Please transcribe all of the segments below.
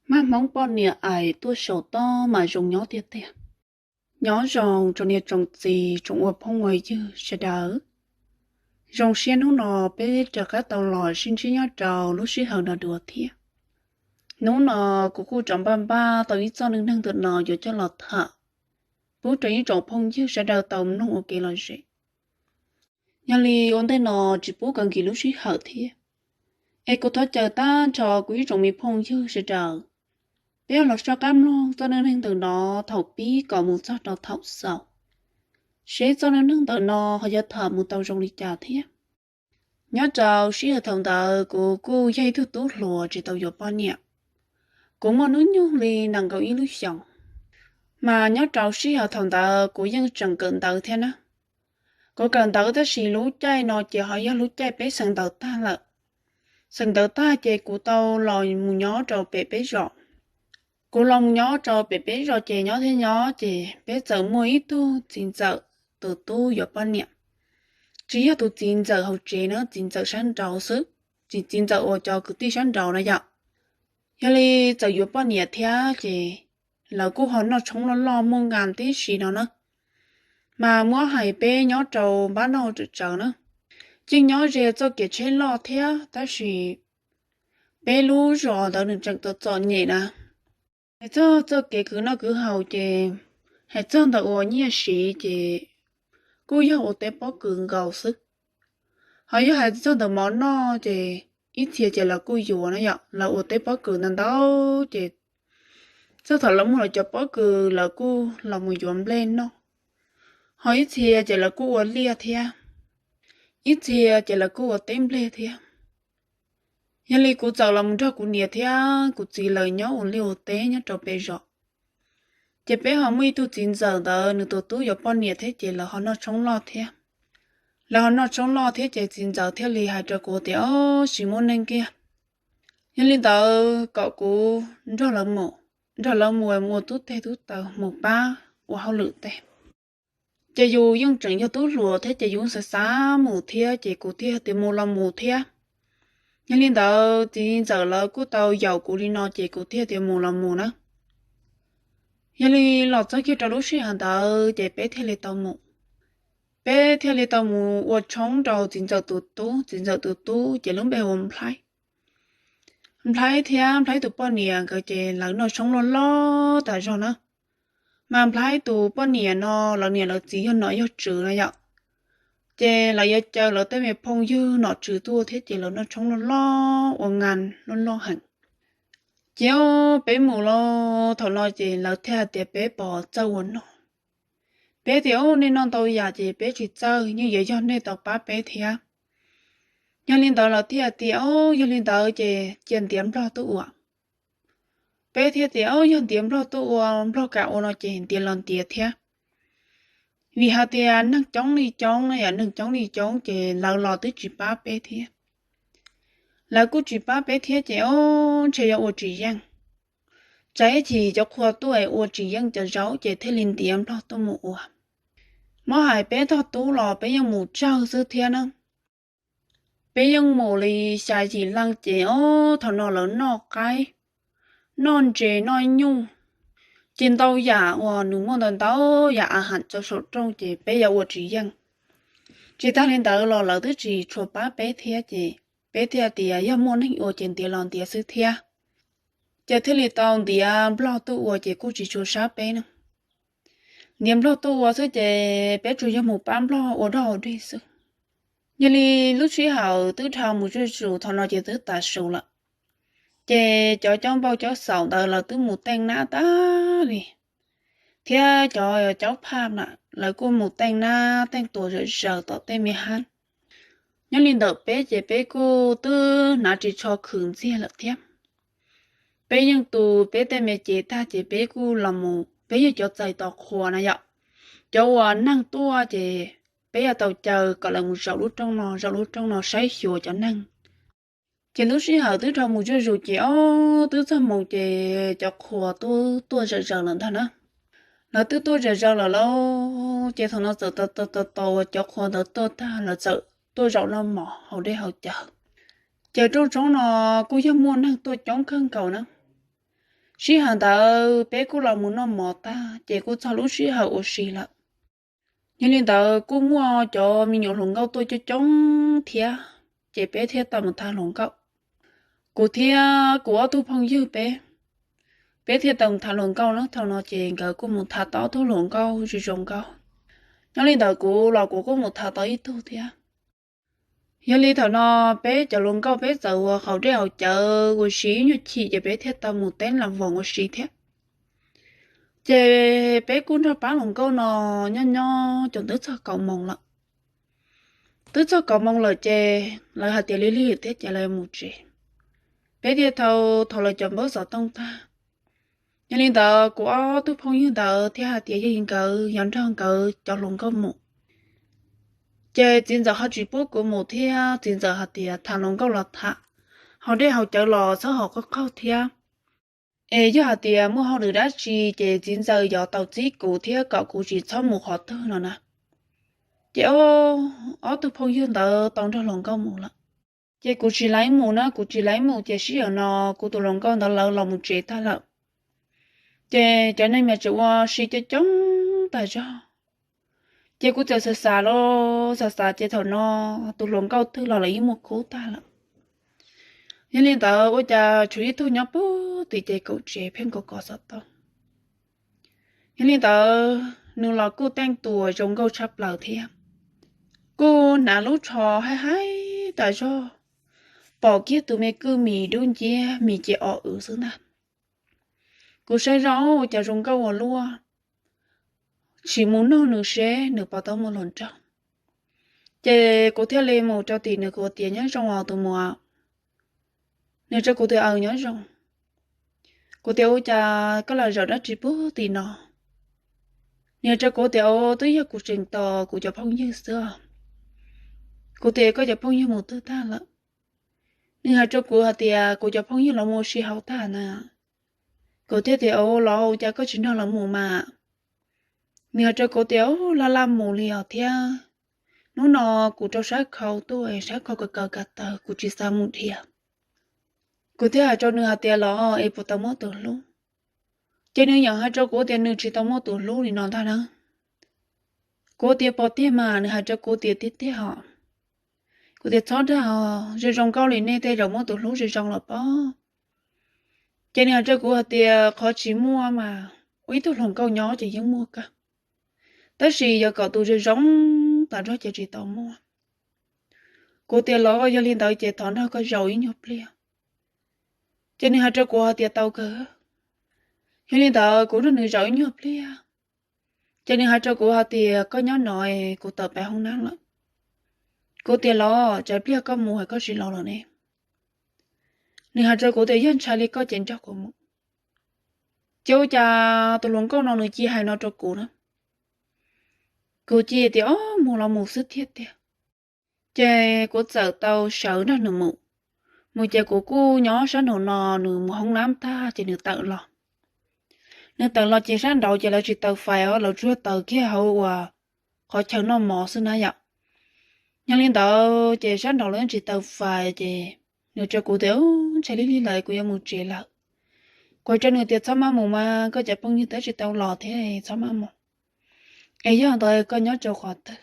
Maj Hmoob poj niam ais tuaj saum toj mas zoo nyob tiag tiag. Nyob zoo tsoom niam tsoom txiv tsoom ua phooj ua ywg sawv daws. Zoo siab hnub no peb rov qab tau los sib ntsib nyob rau lub sij hawm no dua thiab. Hnub no kuv kuj rov npaj npaj tau ib txoj neej neeg ntawm no yuav coj los tham pub rau ib tsoom phooj ywg sawv daws tau mloog ua kev lom zem. Yog li ua ntej no tsis pub kom nkim lub sij hawm thiab, es kuv thov caw tag nrho kuv ib tsoom me phooj ywg sawv daws, peb los soj qab mloog txoj neej neeg ntawm no thaum pib kom mus txog rau thaum xaus, seb txoj neej neeg ntawm no ho yuav tham mus tau zoo li cas thiab. Nyob rau sij hawm thaum ntawd kuv kuj yog ib tug tub hluas tsis tau yuav poj niam. Kuv muaj hnub nyoog li nees nkaum ib lub xyoos, mas nyob rau sij hawm thaum ntawd kuv yeej tseem kawm ntawv thiab na. Kuv kawm ntawv tab sis lub caij no ces ho yog lub caij peb xeem ntawv tag lawm. Xeem ntawv tag ces kuv tau los mus nyob rau pem peb zos. Kuv los mus nyob rau pem peb zos ces nyob thiab nyob ces peb txawm muaj ib tug txiv ntxawm tus tub yuav poj niam. Tsis yog tus txiv ntxawm hauv tsev na, txiv ntxawm sab nraud xwb, txiv, txiv ntxawm uas cov kwv tij sab nraud na yom. Yog li txawm yuav poj niam thiab ces lawv kuj ho noj tshoob loj loj muaj nkas tib si no na. Mas muab hais peb nyob rau npab noj tsawm tsawv na, yeej nyob ze txoj kev tsheb loj thiab tab sis peb lub zos ntawd nws tseem txom txom nyem na. Hais txog txoj kev khwv noj khwv haus ces hais txog ntawm uas nyiaj siv ces kuj yog ua teb pob kws nkaus xwb. Ho yog hais txog ntawm mov noj ces ib txhia ces lawv kuj yuav na yom, lawv ua teb pob kws ntau ntau ces txog thaum lawv muag lawv cov pob kws lawv kuj los mus yuav nplej noj. Ho ib txhia ces lawv kuj ua liaj thiab, ib txhia ces lawv kuj ua teb nplej thiab. Yog li kuv txawm los mus nrog kuv niam thiab kuv txiv lawv nyob ua liaj ua teb nyob rau pem zos. Ces peb ho muaj ib tug txiv ntxawm ntawd nws tus tub yuav poj niam thiab ces lawv ho noj tshoob loj thiab. Lawv ho noj tshoob loj thiab ces txiv ntxawm thiaj li hais rau kuv tias, Ob, tsis muaj neeg kiag. Yog li ntawd kom kuv nrog lawv mus, nrog lawv mus mus ua tub teg tub taw mus pab ua hauj lwm teg. Ces yus yeej tseem yog tub hluas thiab ces yus xav xav mus thiab ces kuv thiaj tias mus los mus thiab. Yog li ntawd txiv ntxawm lawv kuj tau yaum kuv li no ces kuv thiaj tias mus los mus na. Yog li los txog kiag rau lub sij hawm ntawd ces peb thiaj li tau mus. Peb thiaj li tau mus ua tshoob rau txiv ntxawm tus tub, txiv ntxawm tus tub ces lub npe hu ua Nplhaib. Nplhaib thiab Nplhaib tus poj niam nkawd ces lawv noj tshoob loj loj tas zog na. Mas Nplhaib tus poj niam no lawv niam lawv txiv yog nom yog tswv na yom. Ces lawv yuav caw lawv tej me phooj ywg nom tswv tuaj thiab ces lawv noj tshoob loj loj ua nkas loj loj heev. Ces peb mus los thaum no ces lawv thiaj tias peb puas txawj ua noj. Peb tias, Ob, nej noj ntau yam ces peb tsis txawj, yeej yuav yog nej tau pab peb thiab. Yog li ntawd lawv thiaj tias, Ob, yog li ntawd ces cia ntiav nplog tuaj ua. Peb thiaj tias, Ob, yog ntiav nplog tuaj ua, nplog kam ua no ces ntiav los ntiav thiab. Vim hais tias neeg coob li coob na yom, neeg coob li coob ces lawv los twb tsis pab peb thiab. Lawv kuj tsis pab peb thiab ces ob ntshe yuav ua tsis yeej. Tsam ib chim cov qhua tuaj es ua tsis yeej cov zaub ces thiaj li ntiav nplog tuaj mus ua. Muab hais peb tog tub los peb yeej mus tsawg xwb thiab na. Peb yeej mus li xya yim leej ces ob thaum no lawv noj qaib, noj ntses, noj nyuj, ces ntau yam uas nws muaj ntau ntau yam a ham rau saum rooj ces peb yuav ua tsis yeej. Tsis tag li ntawd los lawv twb tsis tshua pab peb thiab ces peb thiaj tias yog muaj neeg ua ces ntiav los ntiav xwb thiab. Ces thiaj li tau ntiav nplog tuaj ua ces kuj tsis tshua sab peb na. Ntiav nplog tuaj ua xwb ces peb tsuas yog mus pab nplog ua dog ua dig xwb. Yog li lub sij hawm twb dhau mus zuj zus thaum no ces twb tav su lawm. Ces cov caub npauj caub xaum ntawd lawv twb mus teej nab tag li, thiab cov caub phaj na lawv kuj mus teej nab teej tuas zom zaws tom tej me hab. Nyob li ntawm peb ces peb kuj twb hnav ris tsho khwm ntxiag lawm thiab. Peb yeej tu peb tej me cev tag ces peb kuj los mus, peb yog cov txais tos qhua na yom. Cov uas neeg tuaj ces peb yuav tau caw kom lawv mus zaum lub rooj no zaum lub rooj no saib xyuas cov neeg. Ces lub sij hawm twb dhau mus zuj zus ces ob twb txog mus ces cov qhua twb tuaj zom zaws lawm ntag na. Lawv twb tuaj zom zaws lawm lauj, ces thaum no txawm tos tos tos cov qhua ntawd tuaj tag lawv txawm tuaj zaum noj mov haus dej haus cawv. Ces rooj tshoob no kuj yog muaj neeg tuaj coob kawg nkaus na. Sij hawm ntawd peb kuj los mus noj mov tag ces kuj txog lub sij hawm ua si lawm. Yog li ntawd kuj muaj cov me nyuam hluas nkauj tuaj coob coob thiab, ces peb thiaj tau mus tham hluas nkauj. Kuv thiab kuv ob tug phooj ywg peb, peb thiaj tau mus tham hluas nkauj na. Thaum no ces nkawd kuj mus tham tau ob tug hluas nkauj zoo zoo nkauj. Nyob li ntawd kuv los kuv kuj mus tham tau ib tug thiab. Yog li thaum no peb cov hluas nkauj peb txawm ua haus dej haus cawv ua si ib nyuag chim ces peb thiaj tau mus teb las voos ua si thiab. Ces peb kuj nrog pab hluas nkauj no nyob nyob ces twb txog kaum moos lawm. Twb txog kaum moos lawm ces lawv hais tias lig lig thiab ces lawv mus tsev. Peb thiaj tau thau lawv cov npawb xov tooj tag. Yog li ntawd kuv ob tug phooj ywg ntawd thiaj hais tias yog li nkawd yuav nrog nkawd cov hluas nkauj mus. Ces txiv ntxawm ho tsis pub kuv mus thiab, txiv ntxawm hais tias tham hluas nkauj los tham, haus dej haus cawv los txhob haus qaug qaug thiab. Es yog hais tias muaj hauj lwm dab tsi ces txiv ntxawm yuav tau txib kuv thiab kom kuv tsis txhob mus qhov twg no na. Ces ob tug phooj ywg ntawd tau nrog hluas nkauj mus lawm. Ces kuv tsis laib mus na, kuv tsis laib mus ces sij hawm no kuv tus hluas nkauj ntawd lawv los mus tsev tag lawm. Ces cov neeg mas tseem ua si coob coob tas zog. Ces kuv txawm xav xav los xav xav ces thaum no tus hluas nkauj twg los lawv yeej muaj khub tag lawm. Yog li ntawd ua cas tshuav ib tug nyob puag tim ces kaum tsev pheej kov kov xov tooj. Yog li ntawd nws los kuj teej tus zoo nkauj tshaj plaws thiab, kuj hnav lub tsho haib haib tas zog, pom kiag tus me kwj mis dub nciab mis ces o w xwb ntag. Kuv saib zoj ua cas zoo nkauj ua luaj, sim mus nug nws seb nws puas tau muaj hluas nraug. Ces kuv thiaj li mus rau tim nws, kuv tias nyob zoo os tus muam. Nws rau kuv tias aws nyob zoo. Kuv tias ua cas koj los zaum dab tsi puag tim no? Nws rau kuv tias ua twb yog kuv tseem tos kuv cov phooj ywg xwb. Kuv tias koj cov phooj ywg mus twg tag lawm? Nws hais rau kuv hais tias kuv cov phooj ywg los mus ua si hauv tag na. Kuv thiaj tias ua los ua cas koj tsis nrog lawv mus mas? Nws hais rau kuv tias ua laj laj mus li os thiab, hnub no kuv rau sab khau tuaj, sab khau kaw kaw kav taw kuv tsis xav mus dhia. Kuv thiaj hais rau nws hais tias los es puas tau muaj tus hlub? Ces nws yeej hais rau kuv tias nws tsis tau muaj tus hlub li no ntag na. Kuv tias puas tiag mas? Nws hais rau kuv tias tiag tiag os. Kuv tias txhob dag os, zoo zoo nkauj li nej tej zaum muaj tus hlub zoo zoo los pob. Ces nws hais rau kuv hais tias qhov tsis muaj mas ua ib tug hluas nkauj nyob ces yeej muaj kawg, tab sis yog kom tus zoo zoo tas zog ces tsis tau muaj. Kuv tias los yog li ntawd ces thov nrog koj zaum ib nyuag pliag. Ces nws hais rau kuv hais tias tau kawg. Yog li ntawd kuv nrog nws zaum ib nyuag pliag, ces nws hais rau kuv hais tias koj nyob no, kuv tawm pem hoob nab lawm. Kuv tias los tsam pliag koj mus es koj tsis los lawm ne. Nws hais rau kuv tias yog ntshai li koj ces nrog kuv mus. Ces ua cas tus hluas nkauj no nws cia hais no rau kuv na. Kuv cia tias o mus los mus xwb thiab tiag. Ces kuv txawm tau sawv nrog nws mus. Mus ces kuv kuj nyob sab nraum no, nws mus hoob nab tag ces nws tawm los. Nws tawm los ces sab nraud ces lawv tsis taws fais os, lawv tsuas taws kiag hauv uas qhov chaw noj mov xwb na yom. Yog li ntawd ces sab nraud lawv tsis taws fais ces nws rau kuv tias ntshai li li lawm, kuv yuav mus tsev lawm. Kuv hais rau nws tias txhob maj mus mas, koj cov phooj ywg twb tsis tau los thiab, txhob maj mus. Es yog ntawd koj nyob rau qhov twg?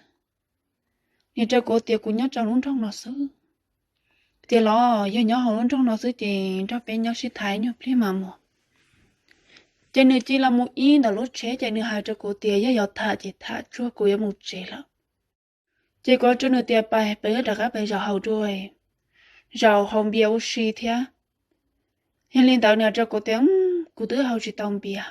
Nws rau kuv tias kuv nyob rau lub nroog no xwb. Tias los yog nyob hauv lub nroog no xwb ces nrog peb nyob sib tham nyuag pliag mas mus. Ces nws cia li mus ib ntawm lub tsheb ces nws hais rau kuv tias yog yuav tham ces tham tsuag, kuv yuav mus tsev lawm. Ces kuv hais rau nws tias pais, peb rov qab pais zaum hauv dua, zaum haus npias ua si thiab. Yog li ntawd nws hais rau kuv tias kuv twb haus tsis tau npias.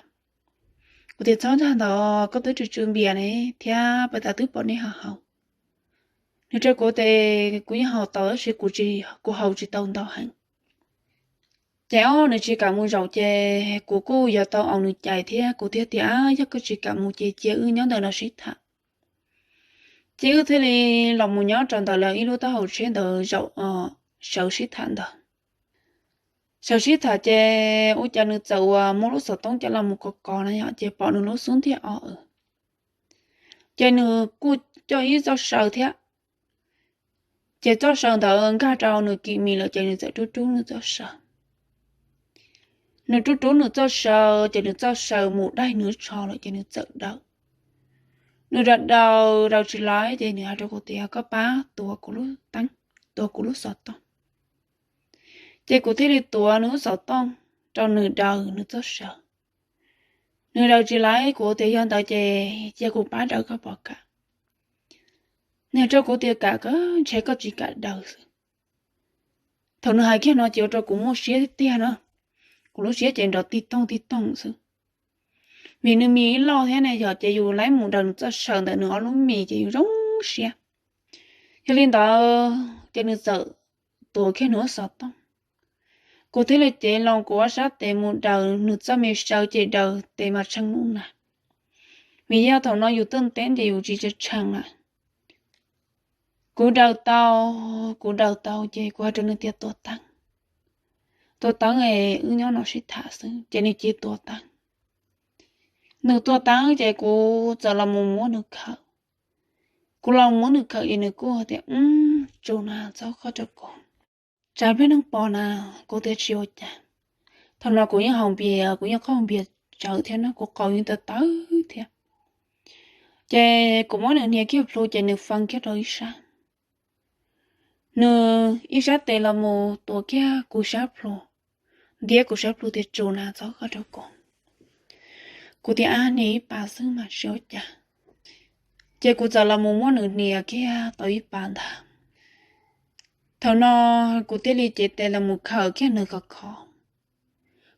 Kuv tias txhob dag ntawd, koj twb tsw tsw npias ne thiab pab tas twb pom nej haus haus. Nws rau kuv tias kuv yeej haus tau tab sis kuv tsis, kuv haus tsis tau ntau heev. Ces ob nws tsis kam mus zaum ces kuv kuj yuav tau ua nws cais thiab, kuv thiaj tias yog koj tsis kam mus ces cia wb nyob ntawm no sib tham. Ces wb thiaj li los mus nyob rau ntawm lawv ib lub taub hau tsheb ntawd zaum, sawv sib tham ntawd. Sawv sib tham ces ua cas nws txawm uas muab lub xov tooj coj los mus kov kov na yom, ces pom nws lub xub ntiag o w. Ces nws kuj coj ib txoj saw thiab. Ces txoj saw ntawd nkag rau nws kim mis lawm ces nws txawm rub rub nws txoj saw. Nws rub rub nws txoj saw ces nws txoj saw mus daig nws tsho lawm ces nws txawm daws. Nws daws daws daws tsis laiv ces nws hais rau kuv tias koj pab tuav kuv lub teeb, tuav kuv lub xov tooj. Ces kuv thiaj li tuav nws lub xov tooj rau nws daws nws txoj saw. Nws daws tsis laiv kuv tias yog ntawd ces cia kuv pab daws koj puas kam. Nws hais rau kuv tias kam kawg, ntshe koj tsis kam daws xwb. Thaum nws hais kiag no ces ua rau kuv muaj siab tiag tiag na, kuv lub siab ces nrov tig toog tig toog xwb. Vim nws mis ib loj thiab ne, yog ces yus laib mus daws nws txoj saw ntawm nws ob lub mis ces yus zoo siab. Yog li ntawd ces nws txawm tuav kiag nws lub xov tooj. Kuv thiaj li cev loo kuv ob sab tes mus daws nws txoj me saw ces daws tes mas tshee nub na. Vim yog thaum no yus tuaj ntev ces yus tsis tshee lawm. Kuv daws tau, kuv daws tau ces kuv hais rau nws tias tua teeb, tua teeb es wb nyob no sib tham xwb ces nws cia li tua teeb. Nws tua teeb ces kuv txawm los mus muab nws khawm. Kuv los muab nws khawm ces nws kuj tias, Tsu na, txhob koj rau kuv, tsam pliag neeg pom na. Kuv tias tsis ua cas. Thaum no kuv yeej haus npias, kuv yeej qaug npias tsawv thiab no, kuv qau yeej tawv tawv thiab. Ces kuv muab nws hnia kiag plhu ces nws fee kiag rau ib sab. Nws ib sab tes los mus tuav kiag kuv sab plhu, ntiab kuv sab plhu tias, Tsu na, txhob koj rau kuv. Kuv tias, Ab, hnia ib pas xwb mas tsis ua cas. Ces kuv txawm los mus muab nws hnia kiag tau ib pas ntag. Thaum no kuv thiaj li cev tes los mus khawm kiag nws khov kho.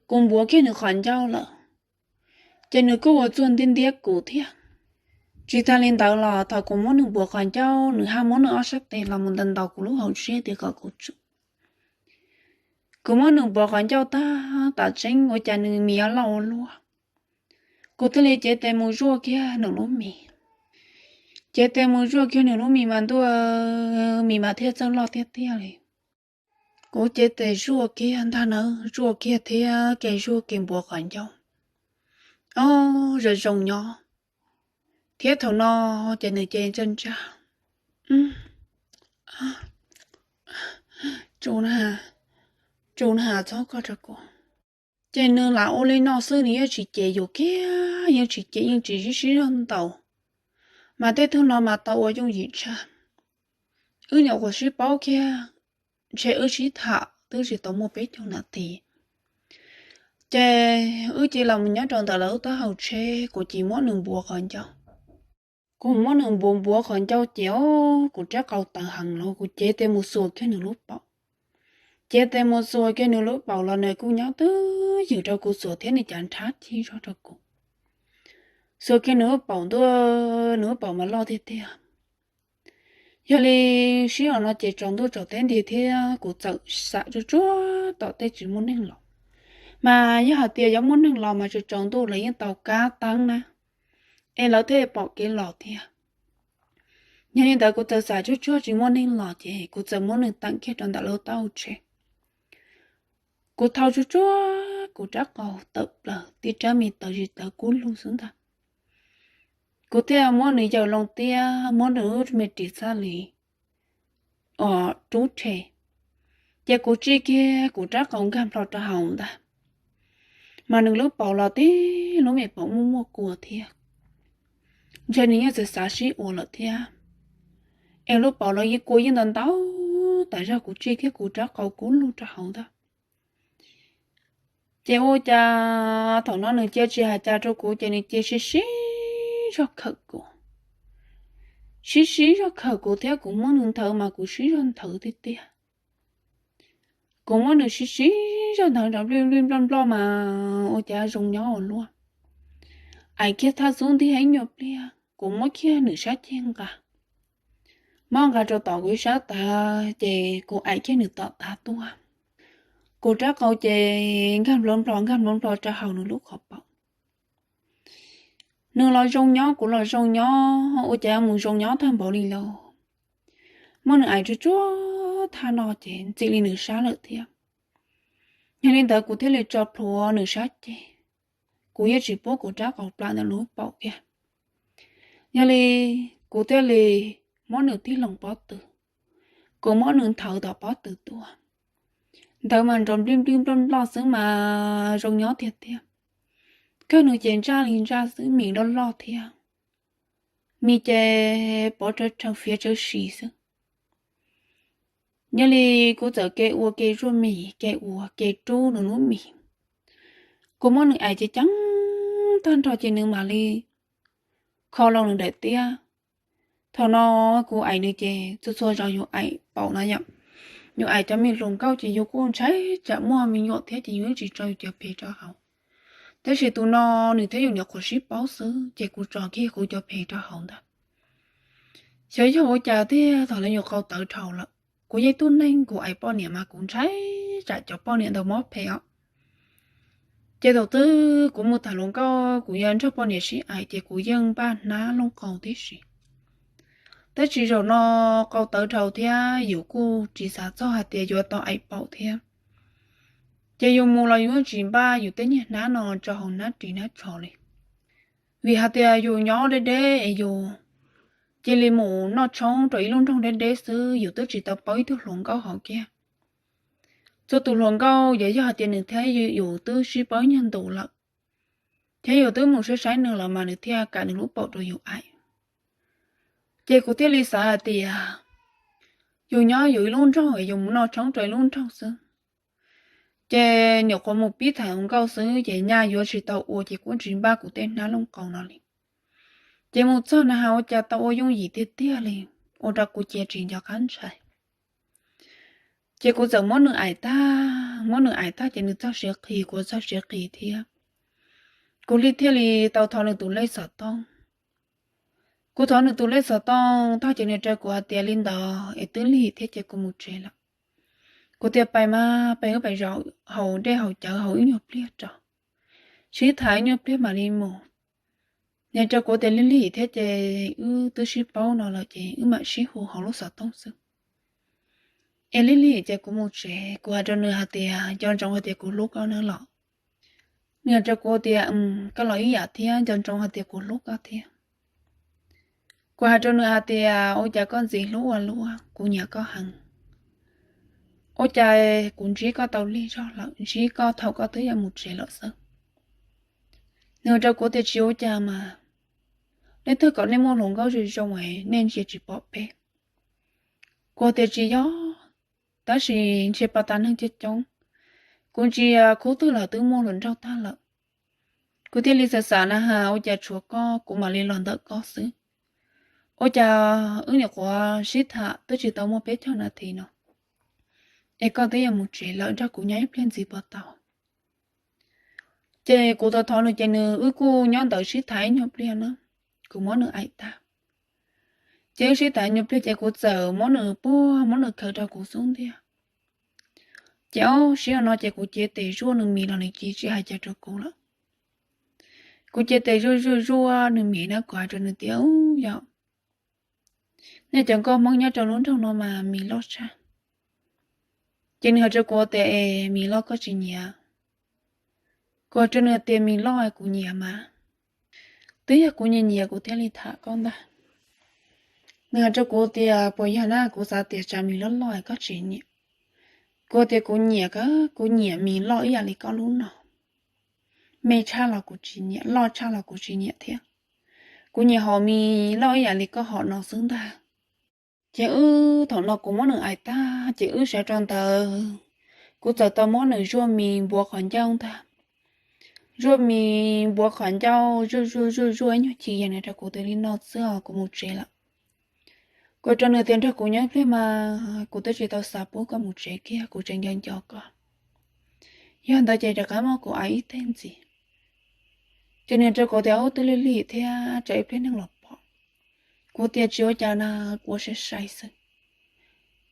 Kuv npuav kiag nws qhov ncauj lawm, ces nws kuj ua txuj ntiab ntiab kuv thiab. Tsis tas li ntawd los thaum kuv muab nws npuav qhov ncauj, nws haj muab nws ob sab tes los mus ntaus ntaus kuv lub hauv siab tias kom kuv tsum. Kuv muab nws npuav qhov ncauj tag, tam tseeb ua cas nws mis loj ua luaj. Kuv thiaj li cev tes mus zuaj kiag nws lub mis. Cev tes mus zuaj kiag nws lub mis mas ntuj, mis mas thiaj txawj loj tiag tiag li. Kuv cev tes zuaj kiag ntag na, zuaj kiag thiab ke zuaj ke npuav qhov ncauj. Ob, zoo zoo nyob thiab. Thaum no ces nws cia li ntsaj ntsaj, Tsu na, tsu na, txhob koj rau kuv. Ces nws lam ua li no xwb, nws yeej tsis cem yus kiag, yeej tsis cem, yeej tsis sib sib zog ntaus. Mas tej tug no mas tau ua yooj yim tshaj. Wb nyuam qhuav sib paub kiag, ntshe wb sib tham twb tsis tau muaj peb caug nas this, ces wb cia li los nyob rau ntawm lawv lub taub hau tsheb, kuv cia li muab nws npuav qhov ncauj. Kuv muab nws npuav npuav qhov ncauj ces, o, kuv rab qau tawv heev los kuv cev tes mus xuas kiag nws lub paum. Cev tes mus xuas kiag nws lub paum los nws kuj nyob twj ywm rau kuv xuas thiab nws cav nrhab cig zog rau kuv. Xuas kiag nws lub paum ntuj, nws lub paum mas loj tiag tiag. Yog li sij hawm no ces tsaus ntuj tsaus teb nti thiab kuv txawm xam tsuag tsuag tom tej tsis muaj neeg los. Mas yog hais tias yuav muaj neeg los mas tsaus tsaus ntuj lawv yeej tau kab teeb na, es lawv thiaj pom kev los thiab. Yog li ntawd kuv txawm xam tsuag tsuag tsis muaj neeg los ces kuv txawm muab nws teem kiag rau ntawm lub taub hau tsheb. Kuv thau tsuag tsuag kuv rab qau tawm plaws, tib rab me tawv zis tawv kub lug xwb ntag. Kuv thiaj muab nws yaws loo tiab, muab nws lub me ris txhab li os rub rhe, ces kuv tsij kiag kuv rab qau nkag nplo rau hauv ntag. Mas nws lub paum los tib lub me paum muaj muaj kua thiab, ntshe nws yeej txawv xav sib ua lawm thiab. Es lub paum los yeej kua yeej ntau ntau tas zog, kuv tsij kiag kuv rab qau kub lug rau hauv ntag. Ces ua cas thaum no nws cia tsis hais cas rau kuv ces nws cia sib sib zog khawm kuv. Sib sib zog khawm kuv thiab kuv muab nws nthawv mas kuv sib zog nthawv tiag tiag. Kuv muab nws sib sib zog nthawv nrov nplij nplij nploj nploj mas ua cas zoo nyob ua luaj. Ais kiag thaj xub ntiag ib nyuag pliag kuv muab kiag nws sab ceg nqa. Muab nqa rau tom kuv ib sab tav ces kuv ais kiag nws tom tav tuaj. Kuv rab qau ces nkag npluav nplho nkag npluav nplho rau hauv nws lub qhov paum. Nws los zoo nyob kuv los zoo nyob, ua cas mus zoo nyob tag npaum li lauj. Muab nws ais tsuag tsuag thaj no ces ntxim li nws sab lawm thiab. Yog li ntawd kuv thiaj li tso plhuav nws sab ceg. Kuv yeej tsis pub kuv rab qau plam ntawm lub paum kiag. Yog li kuv thiaj li muab nws tig loo pob tw. Kuv muab nws nthawv tom pob tw tuaj. Ntawd mas nrov nplij nplij nploj nploj xwb mas zoo nyob tiag tiag. Kawg nws ces ntsaj li ntsaj xwb, mis loj loj thiab, mis ces pov tsawv rhawv fiav tsawv si xwb. Yog li kuv txawm ke ua ke zuaj mis, ke ua ke rub nws lub mis. Kuv muab nws aim ces ceev tag nrho ces nws mam li kho loo nws daim tiab. Thaum no kuv aim nws ces txhua txhua zaus yus aim paum no yom, yus aim cov me hluas nkauj ces yus kuj ntshai tsam muaj me nyuam thiab ces yus yeej tsis tso yus cov phem rau hauv. Tab sis tus no nws thiab yus nyuam qhuav sib paub xwb ces kuv tso kiag kuv cov phem rau hauv ntag. Xyov yog ua cas tiag, thaum lawv yus qau tawv dhau lawm, kuv yeej tub neeg kuv aim poj niam mas kuv ntshai tsam cov poj niam ntawd mob phem os. Ces thaum twg kuv mus tham hluas nkauj kuv yog nrog poj niam sib aim ces kuv yeej npaj hnab looj qau tib si. Tab sis zaum no qau tawv dhau thiab yus kuj tsis xav txog hais tias yuav tau aim paum thiab. Ces yus mus los yus tsis npaj yus tej niag hnab no rau hauv hnab ris hnab tsho li. Vim hais tias yus nyob deb deb es yus cia li mus noj tshoob rau ib lub nroog deb deb xwb, yus twb tsis tau paub ib tug hluas nkauj hauv kiag. Txhua tus hluas nkauj yog, yog hais tias nws thiab yus twb sib paub ib nyuag ntus lawm, thiab yus twb mus saib saib nws los mas nws thiaj kam nws lub paum rau yus aim. Ces kuv thiaj li xav hais tias yus nyob yus ib lub nroog es yus mus noj tshoob rau ib lub nroog xwb, ces nyuam qhuav mus pib tham hluas nkauj xwb ces nyaj yuav tsis tau ua ces kuv tsis npaj kuv tej hnab looj qau no li. Ces mus txog na has ua cas tau ua yooj yim tiag tiag li, ua rau kuv cia tsis nco qab ntshai. Ces kuv txawm muab nws aim tag, muab nws aim tag ces nws txog siav qis, kuv txog siav qis thiab. Kuv li thiaj li tau thov nws tus lej xov tooj. Kuv thov nws tus lej xov tooj tag ces nws rau kuv hais tias li ntawd es twb lig thiab ces kuv mus tsev lawm. Kuv tias pais mas pais wb pais zaum haus dej haus cawv haus ib nyuag pliag tso, sib tham ib nyuag pliag mam li mus. Nws rau kuv tias lig lig thiab ces wb twb sib paub no lawm ces wb mam sib hu hauv lub xov tooj xwb. Es lig lig ces kuv mus tsev, kuv hais rau nws hais tias nco ntsoov hais tias kuv hlub koj nawb los. Nws hais rau kuv tias koj los ib yam thiab, nco ntsoov hais tias kuv hlub koj thiab. Kuv hais rau nws hais tias ua cas koj ntxim hlub ua luaj, kuv nyiam koj heev. Ua cas kuv ntsib koj tau lig zog lawm, ntsib koj thaum koj twb yuav mus tsev lawm xwb. Nws rau kuv tias tsis ua cas mas, leej twg kom nej muaj hluas nkauj zoo zoo es nej ntsia tsis pom peb. Kuv tias tsis yog, tab sis ntsia pom tas neeg coob coob, kuv ntsia khub twg los twb muaj hluas nraug tag lawm. Kuv thiaj li xav xav na has ua cas tshuav koj kuv mam li los ntawm koj xwb. Ua cas wb nyuam qhuav sib tham twb tsis tau muaj peb caug nas this no es koj twb yuav mus tsev lawm, nrog kuv nyob ib pliag ntxiv puas tau? Ces kuv tau thov nws ces nws wb kuj nyob ntawd sib tham ib nyuag pliag na, kuv muab nws aim tag. Ces wb sib tham ib nyuag pliag ces kuv txawm muab nws puag muab nws khaws rau kuv xub ntiag. Ces ob sij hawm no ces kuv cev tes zuaj nws mis los nws cia li tsis hais cas rau kuv lawm. Kuv cev tes zuaj zuaj zuaj nws mis na, kuv hais rau nws tias yog nej cov nkauj Hmoob nyob rau lub nroog no mas mis loj tshaj. Ces nws hais rau kuv tias es mis loj koj tsis nyiam? Kuv hais rau nws tias mis loj kuv nyiam mas, twb yog kuv nyiam nyiam kuv thiaj li tham koj ntag. Nws hais rau kuv tias puas yog na, kuv xav tias tsam mis loj loj koj tsis nyiam. Kuv tias kuv nyiam, kuv nyiam mis loj ib yam li koj lub no. Me tshaj los kuv tsis nyiam, loj tshaj los kuv tsis nyiam thiab. Kuv nyiam hom mis loj ib yam li koj hom no xwb ntag. Ces wb thaum no kuv muab nws aim tag ces wb sawv rau ntawd, kuv txawm tau muab nws zuaj mis npuav qhov ncauj ntag. Zuaj mis npuav qhov ncauj zuaj zuaj zuaj zuaj ib nyuag chim yam nws rau kuv tias li no xwb os kuv mus tsev lawm. Kuv rau nws tias nrog kuv nyob ib pliag mas kuv twb tsis tau xav pub koj mus tsev kiag, kuv tseem nco nco koj. Yog ntawd ces rov qab muab kuv aim ib teg ntxiv. Ces nws rau kuv tias ub twb lig lig thiab tsam ib pliag neeg los pom. Kuv tias tsis ua cas na, kuv ua sai sai xwb.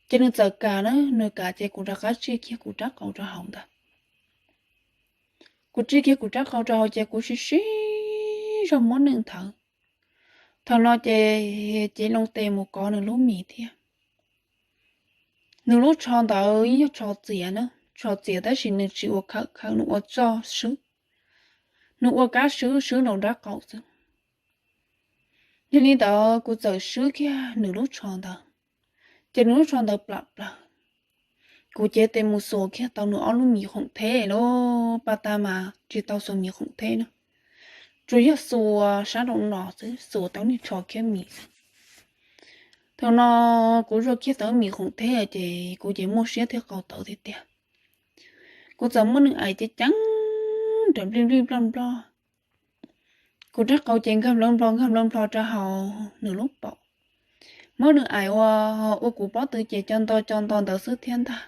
Ces nws txawm kam na, nws kam ces kuv rov qab tsij kiag kuv rab qau rau hauv ntag. Kuv tsij kiag kuv rab qau rau hauv ces kuv sib sib zog muab nws nthawv. Thaum no ces cev loo tes mus kov nws lub mis thiab. Nws lub tsho ntawd yog tsho txias na, tsho txias tab sis nws tsis ua khawm khawm, nws ua txoj swb, nws ua kab swb swb rau nrab qaum xwb. Yog li ntawd kuv txawm swb kiag nws lub tsho ntawd, ces nws lub tsho ntawd plam plaws. Kuv cev tes mus xuas kiag tau nws ob lub mis khoom theb lub paj tag mas tsis tau xuas mis khoom theb na, tsuas yog xuas sab nraum no xwb, xuas tau niag tsho khiab mis xwb. Thaum no kuv zua kiag tau mis khoom theb ces kuv ces muaj siab thiab qau tawv tiag tiag. Kuv txawm muab nws aim ceev ceev nrawm nplij nplij nploj nploj. Kuv rab qau ces nkag nplawv nplho nkag nplawv nplho rau hauv nws lub paum. Muab nws aim ua, ua kuv pob tw ces co nto co nto ntawd xwb thiab ntag.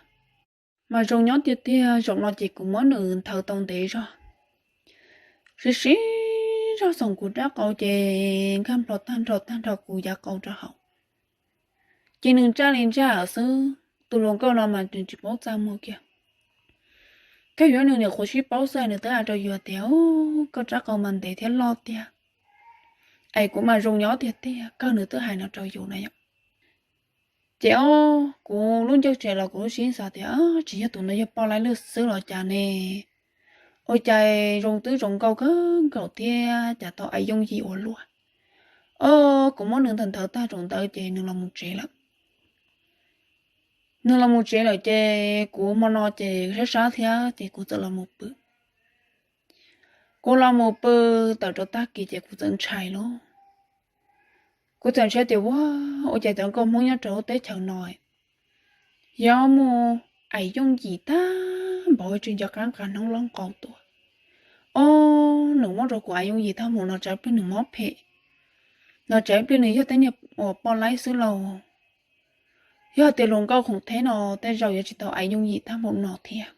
Mas zoo nyob tiag tiag, zaum no ces kuv muab nws nthawv tau ntev zog, siv siv zog xoom kuv rab qau ces nkag nplho tag nrho tag nrho kuv yav qau rau hauv. Ces nws ntsaj li ntsaj xwb, tus hluas nkauj no mas nws tsis paub txaj muag kiag. Koj yuav nws niam qhuav sib paub xwb nws twb hais rau yus tias, koj rab qau mas ntev thiab loj tiag, es kuv mas zoo nyob tiag tiag, kawg nws twb hais no rau yus na yom. Ces ob, kuv lub ncauj tsev los kuv lub siab xav tias tsis yog tus no yog poj laib lwj xwb los cas ne, ua cas zoo twb zoo nkauj kawg nkaus thiab cas tau aim yooj yim ua luaj. Ob, kuv muab nws nthawv nthawv tag zaum ntawd ces nws los mus tsev lawm. Nws los mus tsev lawm ces kuv hmo no ces sab sab thiab ces kuv txawm los mus pw. Kuv los mus pw tawm rau tag kis ces kuv txawm ntshai lauj. Kuv txawm ntshai tias ua, ua cas cov nkauj Hmoob nyob rau lub teb chaws no yog muaj aim yooj yim tag npaum tsis nco qab nqa hnub loj nqau tuaj. Ob, nws muab rau kuv aim yooj yim tag npaum no tsam pliag nws mob phem, no tsam pliag nws yog tej niag uas poj laib xwb lauj. Yog hais tias hluas nkauj khoom theb no tej zaum yuav tsis tau aim yooj yim tag npaum no thiab.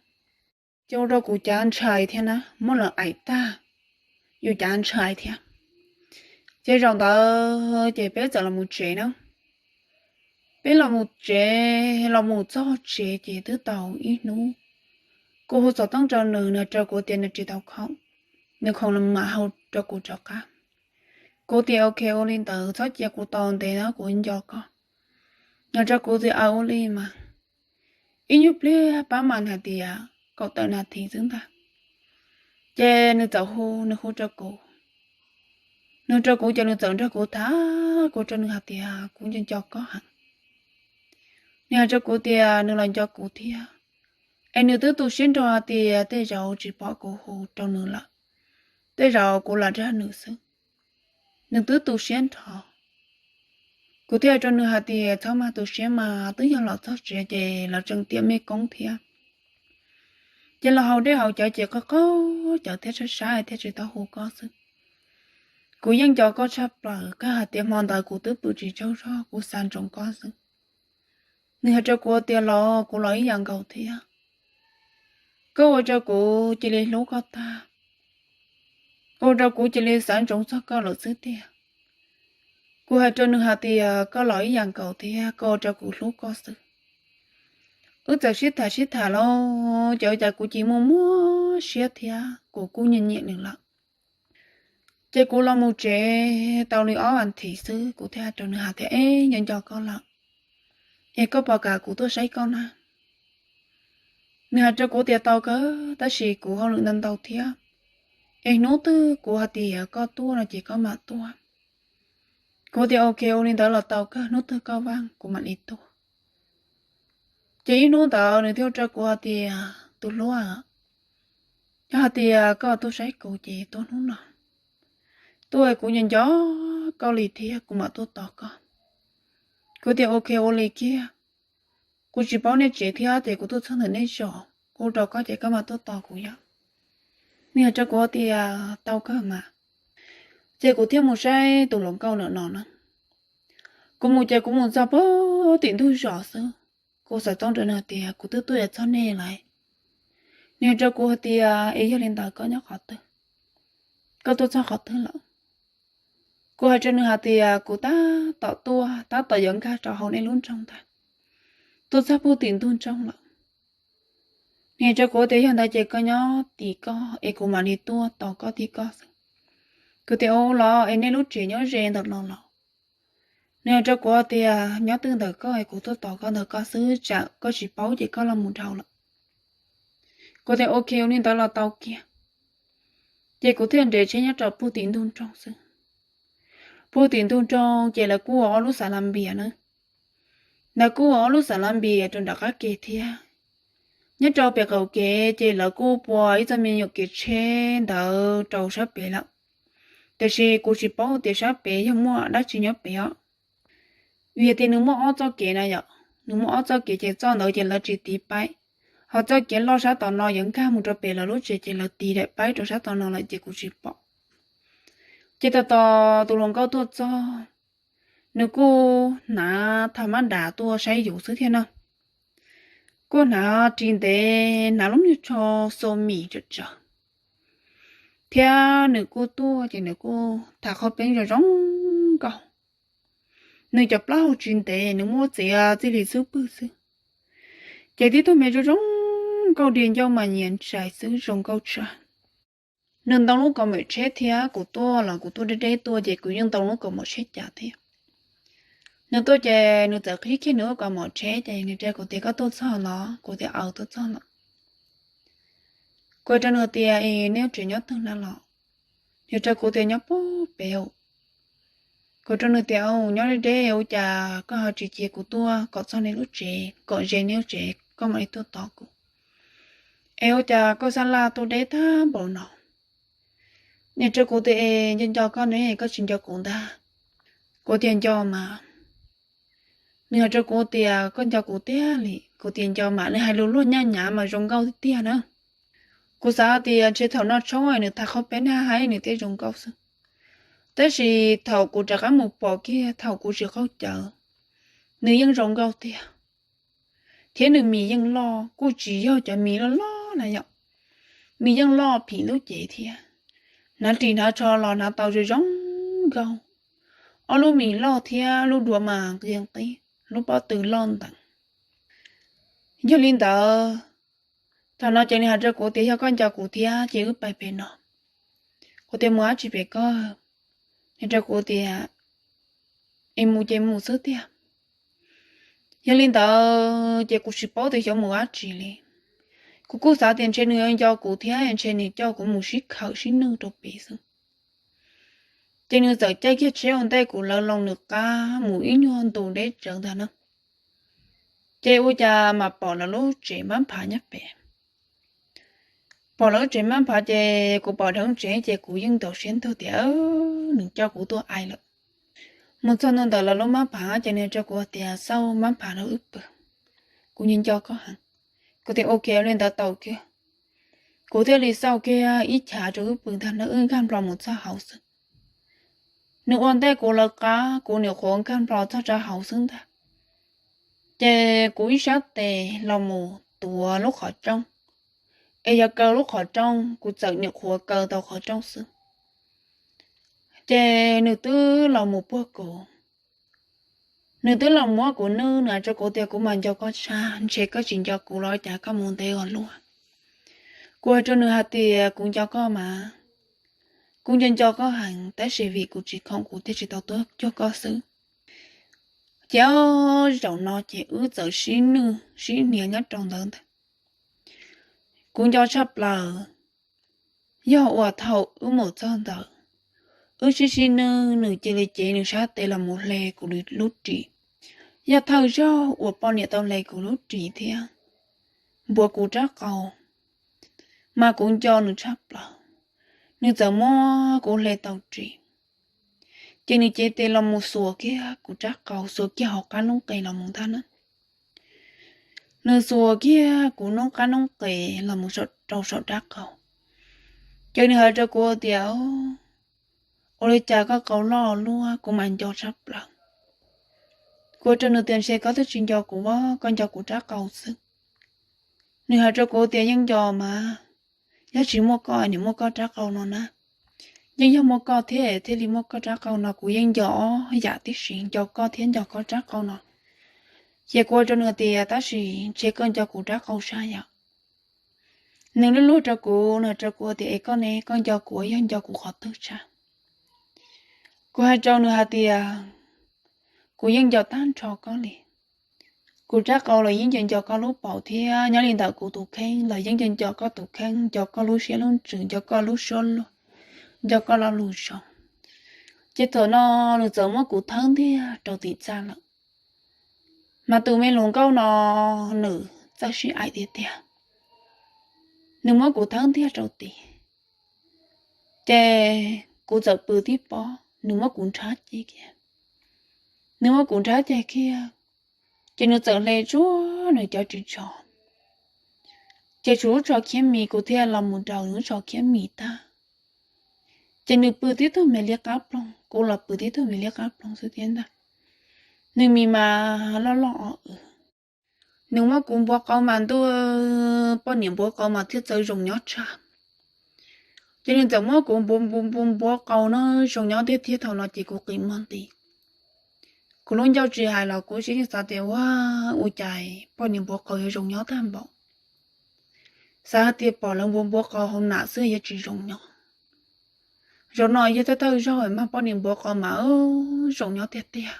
Ces ua rau kuv cav ntshai thiab na, muab lawv aim tag, yus cav ntshai thiab. Ces zaum ntawd ces peb txawm los mus tsev na. Peb los mus tsev, los mus txog tsev ces twb tau ib hnub. Kuv hu xov tooj rau nws, nws rau kuv tias nws tsis tau khoom, nws khoom los mam hu rau kuv rov qab. Kuv tias ok ua li ntawd txhob cia kuv tos ntev na kuv nco koj. Nws rau kuv tias aw ua li mas. Ib nyuag pliag pab mas hais tias kaum tawm nas this xwb ntag. Ces nws txawm hu, nws hu rau kuv. Nws rau kuv ces nws txawm nrog kuv tham, kuv rau nws hais tias kuv nco nco koj heev. Nws hais rau kuv tias nws los nco kuv thiab, es nws twb tu siab nrho hais tias tej zaum tsis pom kuv hu rau nws lawm, tej zaum kuv lam dag nws xwb. Nws twb tu siab nrho. Kuv thiaj hais rau nws hais tias txhob mas tu siab mas, twb yog los txog tsev ces los tseem tiam mej koob thiab. Ces los haus dej haus cawv ces qaug qaug cawv thiab sab sab thiab tsis tau hu koj xwb. Kuv yeej nco koj tshaj plaws, koj hais tias hmo ntawd kuv twb pw tsis tsaug zog, kuv xav ntsoov koj xwb. Nws hais rau kuv tias los kuv los ib yam nkaus thiab. Koj ua rau kuv cia li hlub koj tag, ua rau kuv cia li xav ntsoov txog koj lawm xwb tiag. Kuv hais rau nws hais tias koj los ib yam nkaus thiab, koj ua rau kuv hlub koj xwb. Wb txawm sib tham sib tham los ces ua cas kuv cia li muaj muaj siab thiab kuv kuj nyiam nyiam nws lawm. Ces kuv los mus tsev tau li ob vas thiv xwb kuv thiaj hais rau nws hais tias es nco nco koj lawm, es koj puas kam kuv tuaj saib koj na? Nws hais rau kuv tias tau kawg tab sis kuv hauj lwm ntau ntau thiab, es hnub twg kuv hais tias koj tuaj no ces koj mam tuaj. Kuv tias ok ua li ntawd los tau kawg, hnub twg koj vaaj kuv mam li tuaj. Ces ib hnub ntawd nws thiaj hu rau kuv hais tias tus hlub, yog hais tias koj tuaj saib kuv ces tuaj hnub no, tuaj kuv nco nco koj li thiab kuv mam tuaj tos koj. Kuv tias ok ua li kiag, kuv tsis paub nej tsev thiab ces kuv tuaj txog ntawm nej zos, kuv hu rau koj ces koj mam tuaj tos kuv yom. Nws hais rau kuv tias tau kawg mas. Ces kuv thiaj mus saib tus hluas nkauj ntawm no na. Kuv mus ces kuv mus txog puag tim ntug zos xwb. Kuv xav txob rau nws tias kuv twb tuaj yuav txog nej lawm. Nws hais rau kuv hais tias es yog li ntawd koj nyob qhov twg, koj tuaj txog qhov twg lawm? Kuv hais rau nws hais tias kuv tab tom tuaj, tab tom yuav nkag rau hauv nej lub nroog ntag, tuaj txog puag tim ntug nroog lawm. Nws hais rau kuv tias yog ntawd ces koj nyob tim koj es kuv mam li tuaj tos koj tim koj xwb. Kuv tias ua los es nej lub tsev nyob ze ntawm no los? Nws hais rau kuv tias nyob twj ntawm koj es kuv tuaj tos koj ntawm koj xwb, tsam koj tsis paub ces koj los mus dhau lawm. Kuv tias ok ua li ntawd los tau kiag. Ces kuv thiaj nres tsheb nyob rau puag tim ntug nroog xwb. Puag tim ntug nroog ces lawv kuj ua ob lub xav las npias na. Lawv kuj ua ob lub xav las npias rau nram qab ke thiab. Nyob rau pem qaum kev ces lawv kuj pua ib txoj me nyuam kev tsheb ntawd rau sab pem lawm, tiam sis kuv tsis paub tias sab pem yog muaj dab tsi nyob pem os. Vim tias nws muaj ob txoj kev na yom, nws muaj ob txoj kev ces txoj ntawd ces lawv tsis tiv paib, ho txoj kev loj sab tom no yuav nkag mus rau pem lawv lub tsev ces lawv tiv daim paib rau sab tom no lawm ces kuv tsis pom. Ces tos tos tus hluas nkauj tuaj txog, nws kuj hnav tham mab dam tuaj saib yus xwb thiab na. Kuj hnav ris ntev, hnav lub nyuag tsho xo mis tsawv tsawv, thiab nws kuj tuaj ces nws kuj tham qhov peb zoo zoo nkauj. Nws cov plaub hau tsis ntev, nws muab txiav txij li xub pwg xwb, ces tib tug me zoo zoo nkauj, diav ncauj mas nyias ntsais xwb, zoo nkauj tshaj. Nws ntoo lub kaus mom tsheb thiab, kuv tuaj los kuv tuaj deb deb tuaj ces kuv yeej ntoo lub kaus mom tsheb cas thiab. Nws tuaj ces nws txawm qhib kiag nws lub kaus mom tsheb ces nws rau kuv tias, koj tuaj txog los? Kuv tias, aws, tuaj txog lawm. Kuv rau nws tias, es neb tsev nyob twg na los? Nws rau kuv tias, nyob pem. Kuv rau nws tias, nyob deb deb ua cas koj ho tsis cia kuv tuaj kom txog nej lub tsev, kom ze nej lub tsev koj mam li tuaj tos kuv? Es ua cas koj xab laj tuaj deb tag npaum no? Nws rau kuv tias, es nco nco koj ne, koj tsis nco kuv ntag? Kuv tias, nco mas. Nws hais rau kuv tias, koj nco kuv tiag li? Kuv tias, nco mas, nws hais lus luag nyaj nyav mas zoo nkauj tiag tiag na. Kuv xav tias ntshe thaum noj tshoob nws tham qhov peb naj haib nws thiaj zoo nkauj xwb, tab sis thaum kuv rov qab mus pom kiag thaum kuv tsis qaug cawv, nws yeej zoo nkauj tiag. Thiab nws mis yeej loj, kuj tsis yog cov mis loj loj na yom, mis yeej loj phim lub cev thiab. Hnav ris hnav tsho los hnav tau zoo zoo nkauj, ob lub mis loj thiab lub duav mas nqi nqi, lub pob tw loj nteev. Yog li ntawd, thaum no ces nws hais rau kuv tias, yog koj nco kuv thiab ces wb pais pem no. Kuv tias, mus dab tsi pem ko? Nws rau kuv tias, es mus ces mus xwb tiag. Yog li ntawd ces kuv tsis paub tias xyov mus dab tsi li. Kuv kuj xav tias ntshe nws nco kuv thiab ntshe nws coj kuv mus sib khawm sib nwj rau pem xwb. Ces nws txawm caij kiag tsheb ua ntej kuv lawv loo nws qab mus ib nyuag ntu deb tsawv ntag na. Ces ua cas mas pom lawv lub tsev mab phav nyob pem. Pom lawv lub tsev mab phav ces kuv pom dheev tsev ces kuv yeej ntaus siab ntuag tias nws coj kuv tuaj aim lawm. Mus txog ntua ntawm lawv lub mab phav ces nws rau kuv tias, xauj mab phav rau wb pw, kuv nco nco koj heev. Kuv tias, ok, li ntawd tau kiag. Kuv thiaj li xauj kiag ib chav rau wb pw ntag na, wb nkag nplo mus txog hauv xwb. Nws ua ntej kuv lawv qab, kuv nyuam qhuav nkag nplo txog rau hauv xwb ntag. Ces kuv ib sab tes los mus tuav lub qhov rooj, es yog kaw lub qhov rooj, kuv txawm nyuam qhuav kaw tau qhov rooj xwb. Ces nws twb los mus puag kuv, nws twb los muab kuv nwj, nws hais rau kuv tias, kuv mas nco koj tshaj, ntshe koj tsis nco kuv los cas koj mus ntev ua luaj. Kuv hais rau nws hais tias, kuv nco koj mas, kuv nco nco koj heev, tab sis vim kuv tsis khoom kuv thiaj tsis tau tuaj cuag koj xwb. Ces zaum no ces wb txawm sib nwj sib hnia nyob rau ntawd ntag. Kuv nco tshaj plaws, yog uas thaum wb mus txog ntawd, wb sib sib nwj, nws cia li cev nws sab tes los mus hle kuv lub ris. Yog thawj zaug uas poj niam tau hle kuv lub ris thiab npuav kuv rab qau, mas kuv nco nws tshaj plaws. Nws txawm muab kuv hle tau ris, ces nws cev tes los mus xuas kiag kuv rab qau, xuas kiag hauv qab noob qes los mus ntag na. Nws xuas kiag kuv noob qab noob qes los mus rau saum rab qau, ces nws hais rau kuv tias, ua li cas koj qau loj luaj, kuv mas nco tshaj plaws. Kuv rau nws tias, ntshe koj twb tsis nco kuv, koj nco kuv rab qau xwb. Nws hais rau kuv tias, yeej nco mas, yog tsis muaj koj, nim muaj koj rab qau no na, yeej yog muaj koj thiab thiaj li muaj koj rab qau no, kuv yeej nco ob yam tib si, nco koj thiab nco koj rab qau no. Ces kuv rau nws tias, tab sis ntshe koj nco kuv rab qau sab yom. Nws luj luj rau kuv, nws rau kuv tias, es koj ne, koj nco kuv yog nco kuv qhov twg tshaj? Kuv hais rau nws hais tias, kuv yeej nco tag nrho koj li. Kuv rab qau los yeej nco nco koj lub paum thiab nyob li ntawm kuv tus kheej los yeej nco nco koj tus kheej, nco koj lub siab lub ntsws, nco koj lub suab luag, nco koj lo lus zoo. Ces thaum no nws txawm muab kuv thawb ntiag rau tim txaj lawm. Mas tus me hluas nkauj no nws txawj sib aim tiag tiag. nws muab kuv thawb ntiag rau tid. Ces kuv txawm pw tib pob, nws muab kuv nrhab ceg kiag. Nws muab kuv nrhab ceg kiag, ces nws txawm hle tsuag nws cov ris tsho, ces tshuav lub tsho khiab mis, kuv thiaj los mus nraus nws lub tsho khiab mis tag. Ces nws pw tib tug me liab qab ploog, kuv los pw tib tug me liab qab ploog xwb thiab ntag. Nws mis mas loj loj o w. Nws muab kuv npuav qau mas ntuj, poj niam npuav qau mas thiaj txawj zoo nyob tshaj. Ces nws txawm muab kuv npuav npuav npuav npuav qau no zoo nyob tiag tiag. Thaum no ces kuv qi muag nti, kuv lub ncauj tsis hais los kuv siab yeej xav tias ua, ua cas poj niam npuav qau yuav zoo nyob tag npaum. Xav hais tias pom lawv npuav npuav qau hauv nam xwb yuav tsis zoo nyob. Zaum no yog thawj thawj zaug mas poj niam npuav qau mas zoo nyob tiag tiag.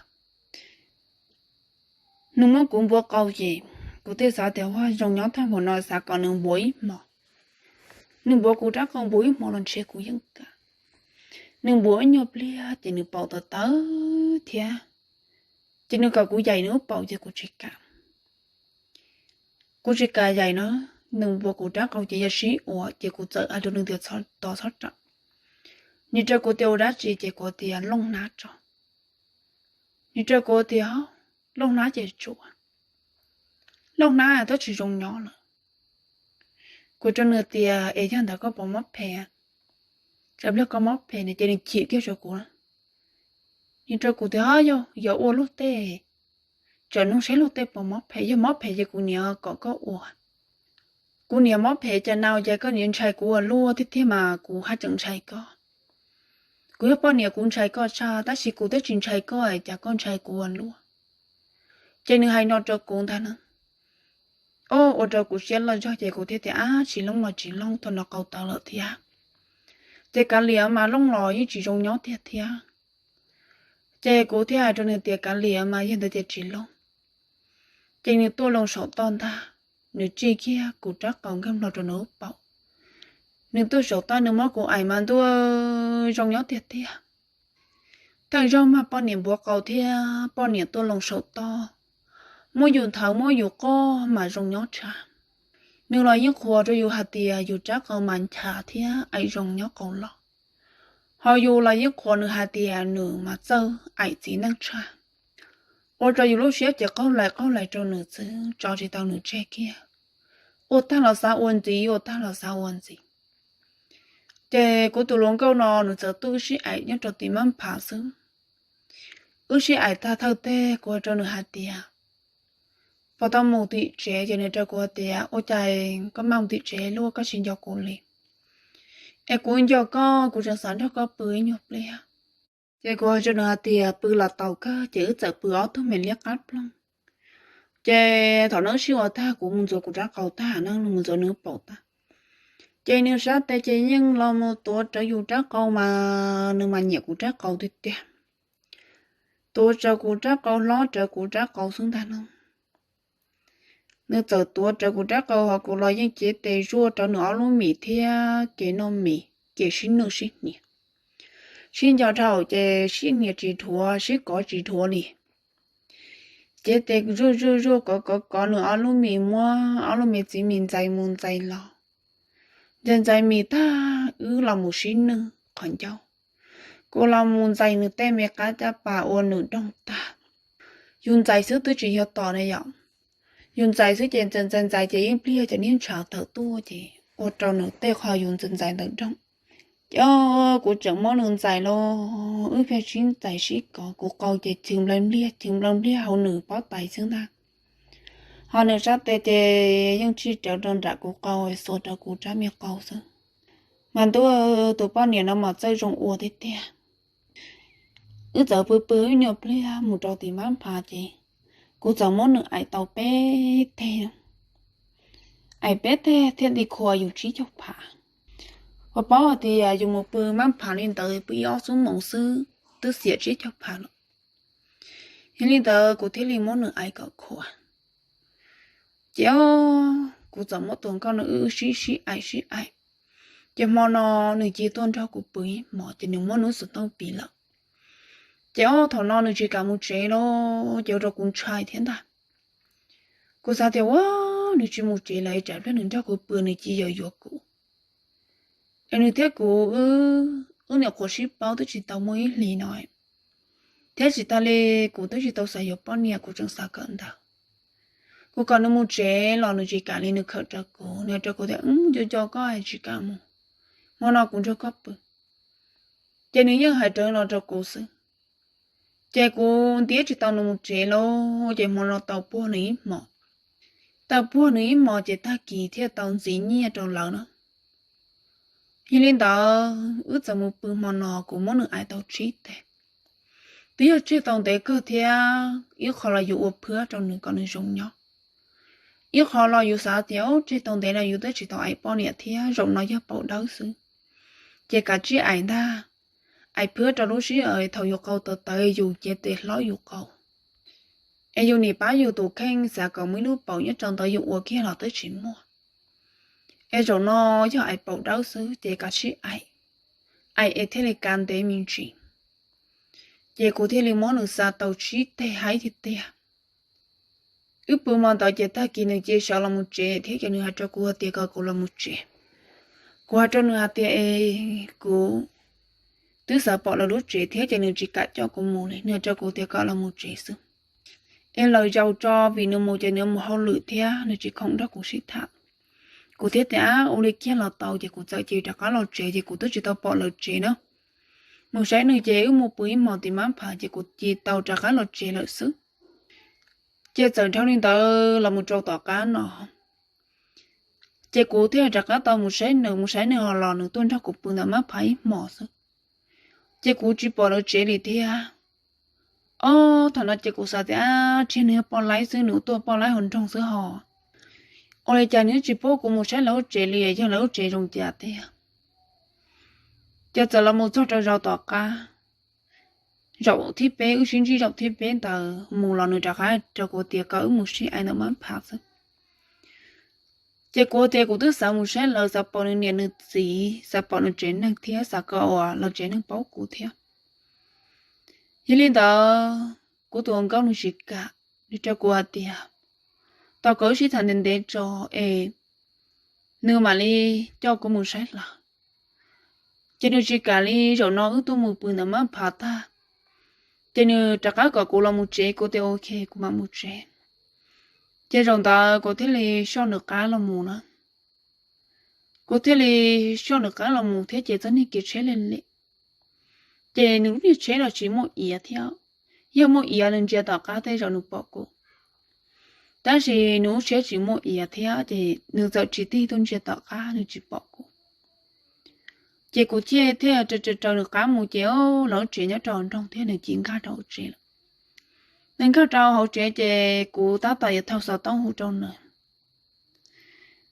Nws muab kuv npuav qau ces kuv thiaj xav tias ua zoo nyob tag npaum no xav kom nws npuav ib hmo. Nws npuav kuv rab qau npuav ib hmo los ntshe kuv yeej kam. Nws npuav ib nyuag pliag ces nws paum tawv tawv thiab, ces nws kom kuv yaim nws lub paum ces kuv tsis kam. Kuv tsis kam yaim no, nws npuav kuv rab qau ces yog sib ua ces kuv txawm hais rau nws tias tos txhob rawm. Nws rau kuv tias ua dab tsi ces kuv tias looj hnab tso. Nws rau kuv tias looj hnab ces tsuav, looj hnab twb tsis zoo nyob lawm. Kuv rau nws tias es yog ntawd koj puas mob phem? Tsam pliag koj mob phem no ces nws chim kiag rau kuv. Nws rau kuv tias yog, yog ua luag tej, tsam nug saib luag tej puas mob phem, yog mob phem ces kuv niam kom koj ua. Kuv niam mob phem cas na, cas koj niam ntshai kuv ua luaj tiag tiag mas kuv haj tseem ntshai koj. Kuv yog poj niam kuv ntshai koj tshaj tab sis kuv twb tsis ntshai koj cas koj ntshai kuv ua luaj. Ces nws hais no rau kuv ntag na. O, ua rau kuv siab loj zog ces kuv thiaj tias ab tsis looj los tsis looj, thaum no qau tawv lawm thiab. Ces kav liam mas looj los yeej tsis zoo nyob tiag thiab. Ces kuv thiaj hais rau nws tias kav liam mas yog ntawd ces tsis looj. Ces nws tuaj loo saum toj ntag, nws tsij kiag kuv rab qau nkag nplo rau nws lub paum. Nws tuaj saum toj nws muab kuv aim mas ntuj, zoo nyob tiag tiag. Thawj zaug mas poj niam npuav qau thiab poj niam tuaj loo saum toj, muab yus nthawv muab yus qoj mas zoo nyob tshaj. Nws los yeej qhuas rau yus hais tias yus rab qau mas ncha thiab aim zoo nyob qau los. Ho yus los yeej qhuas nws hais tias nws mas txawj aim txiv neej tshaj. Ua rau yus lub siab ces qaug lais qaug lais rau nws xwb, tso tsis tau nws tseg kiag. Ua tag los xav ua ntxiv, ua tag los xav ua ntxiv. Ces kuv tus hluas nkauj no nws txawm tuaj wb sib aim nyob rau tim mab phav xwb. Wb sib aim tag thawj teg kuv hais rau nws hais tias puas tau mus tim tsev, ces nws rau kuv hais tias ua cas koj maj mus tim tsev luaj, koj tsis nco kuv li? Es kuv nco koj, kuv tseem xav nrog koj pw ib nyuag pliag. Ces kuv hais rau nws hais tias pw los tau kawg, ces wb txawm pw ob tug me liab qab ploog. Ces thaum no wb sib ua tag kuv mus ntxuav kuv rab qau tag na, nws mus ntxuav nws paum tag. Ces nws sab tes ces yeej los mus tuav rawv yus rab qau mas nws mas nyiam kuv rab qau tiag tiag. Tuav rawv kuv rab qau, hlob rawv kuv rab qau xwb ntag no. Nws txawm tuav rawv kuv rab qau ho kuv los yeej cev tes zuaj rau nws ob lub mis thiab ces noj mis ces sib nwj sib hnia. Sib nco dhau ces sib hnia tsis dhuav sib kov tsis dhuav li. Cev tes zuaj zuaj zuaj kov kov kov nws ob lub mis, muab ob lub me txiv mis ntxais mus ntxais los. Ntxais ntxais mis tag wb los mus sib nwj qhov ncauj. Kuv los mus ntxais nws tej me qab caj pas ua nws doog tag. Yus ntxais xwb twb tsis yog tos na yom. Yus ntxais xwb ces ntxais ntxais ntxais ces ib pliag cov niag ntshav tawm tuaj ces ua rau nws tej qho yus ntxais ntxais ntawm doog. Ces kuv tseem muab nws ntxais los wb pheej sib ntxais sib kov, kuv qau ces chwv nplawg npliag chwv nplawg npliag hauv nws pob tais xwb ntag. Ho nws sab tes ces yeej tsij rawv rau nram kuv qau, xuas rau kuv rab me qau xwb. Mas ntuj, tus poj niam no mas txawj zoo ua tiag tiag. Wb txawm pw pw ib nyuag pliag mus rau tim mab phav ces kuv txawm muab nws aim tau peb teg. Aim peb teg thiaj li khuam yus tsib caug phav. Puas paub hais tias yus mus pw mab phav li ntawd pw ib ob xuab moos xwb twb xiam tsib caug phav lawm. Yog li ntawd kuv thiaj li muab nws aim kom khuam. Ces kuv txawm muab tus nkauj no wb sib sib aim sib aim. Ces hmo no nws cia tuaj nrog kuv pw ib hmos ces nws muab nws xov tooj pis lawm. Ces ob thaum no nws tsis kam mus tsev los ces ua rau kuv ntshai thiab ntag. Kuv xav tias ua nws tsis mus tsev lawm tsam pliag nws nrog kuv pw nws cia li yuav kuv. Es nws thiab kuv wb nyuam qhuav sib paub twb tsis tau muaj ib hlis no, thiab tsis tas li kuv twb tsis tau xav yuav poj niam, kuv tseem xav kawm ntawv. Kuv kom nws mus tsev los nws tsis kam li, nws khawm rau kuv, nws hais rau kuv tias, Wb nco nco koj es tsis kam mus, hmo no kuv nrog koj pw. Ces nws yeej hais raws li no rau kuv xwb. Ces kuv ntiab tsis tau nws mus tsev lauj, ces hmo no tau puag nws ib hmos. Tau puag nws ib hmos ces tag kis thiaj tau ntxiv nyiaj rau lawv na. Yog li ntawd wb txawm mus pw hmo no, kuv muab nws aim tau tsib teg. Twb yog tseg tau ntev kawg thiab, ib qho los yus ua phwab rau nws kom nws zoo nyob, ib qho los yus xav tias tseg tau ntev los yus twb tsis tau aim poj niam thiab, zaum no yog paum dawb xwb. Ces kav tsij aim ntag, aim phwab rau lub sij hawm thaum yus qau tawv tawv yus cev tes hlob yus qau, es yus niam pab yus tus kheej xav kom muaj ib lub paum nyob rau ntawd yus ua kiag los twb tsis muaj. Es zaum no yog aim paum dawb xwb ces kav tsij aim, aim es thiaj li kav ntev me ntsis. Ces kuv thiaj li muab nws xa tau tsib teg haib tiag tiag. Wb pw hmo ntawd ces tag kis nws cia li sawv los mus tsev thiab ces nws hais rau kuv hais tias kom kuv los mus tsev. Kuv hais rau nws hais tias, Es kuv twb xav pom lawv lub tsev thiab ces nws tsis kam coj kuv mus li, nws hais rau kuv tias kom los mus tsev xwb. Es lawv zaum tso vim nws mus ces nws mus hauj lwm thiab nws tsis khoom nrog kuv sib tham. Kuv thiaj tias, Ab, ua li kiag los tau. Ces kuv txawm cia li rov qab los tsev ces kuv twb tsis tau pom lawv tsev na. Mus saib nws ces wb mus pw ib hmos tim mab phav ces kuv cia li tau rov qab los tsev lawm xwb. Ces txawm dhau li ntawd los mus rau tom qab no, ces kuv thiaj rov qab tau mus saib nws, mus saib nws ho los nws tuaj nrog kuv pw ntawm mab phav ib hmos xwb. Ces kuv tsis pom lawv tsev li thiab. Ob thaum no ces kuv xav tias, Ab, tseg nws yog poj laib xwb, nws tuaj poj laib hauv nroog xwb ho. Ua li cas nws tsis pub kuv mus saib lawv lub tsev li, yog lawv lub tsev zoo cas tiag? Ces txawm los mus txog rau zaum tom qab, zaum thib peb, wb sib ntsib zaum thib peb ntawd mus los nws rov qab rau kuv tias kom wb mus sib aim ntawm mab phav xwb. Ces kuv tias kuv twb xav mus saib lawv, xav pom nws niam nws txiv, xav pom nws tsev neeg thiab xav kom uas lawv tsev neeg paub kuv thiab. Yog li ntawd kuv tus hluas nkauj nws tsis kam, nws rau kuv hais tias, Tau kom wb sib tham ntev ntev tso es nws mam li coj kuv mus saib lawv. Ces nws tsis kam li, zaum no wb tuaj mus pw ntawm mab phav tag, ces nws rov qab kom kuv los mus tsev, kuv tias ok kuv mam mus tsev. Ces zaum ntawd kuv thiaj li soj nws qab los mus na. Kuv thiaj li soj nws qab los mus thiab ces txoj niag kev tsheb li li, ces nws lub niag tsheb los tsis muaj iav thiab. Yog muaj iav nws ntsia tom qab tej zaum nws pom kuv, tab sis nws lub tsheb tsis muaj iav thiab ces nws txawm tsis tig tuaj ntsia tom qab, nws tsis pom kuv. Ces kuv thiaj thiaj raws raws nws qab mus ces lawv lub tsev nyob rau nroog thiab nws cia li nkag rau hauv tsev lawm. Nws nkag rau hauv tsev ces kuv tab tom yuav thau xov tooj hu rau nws.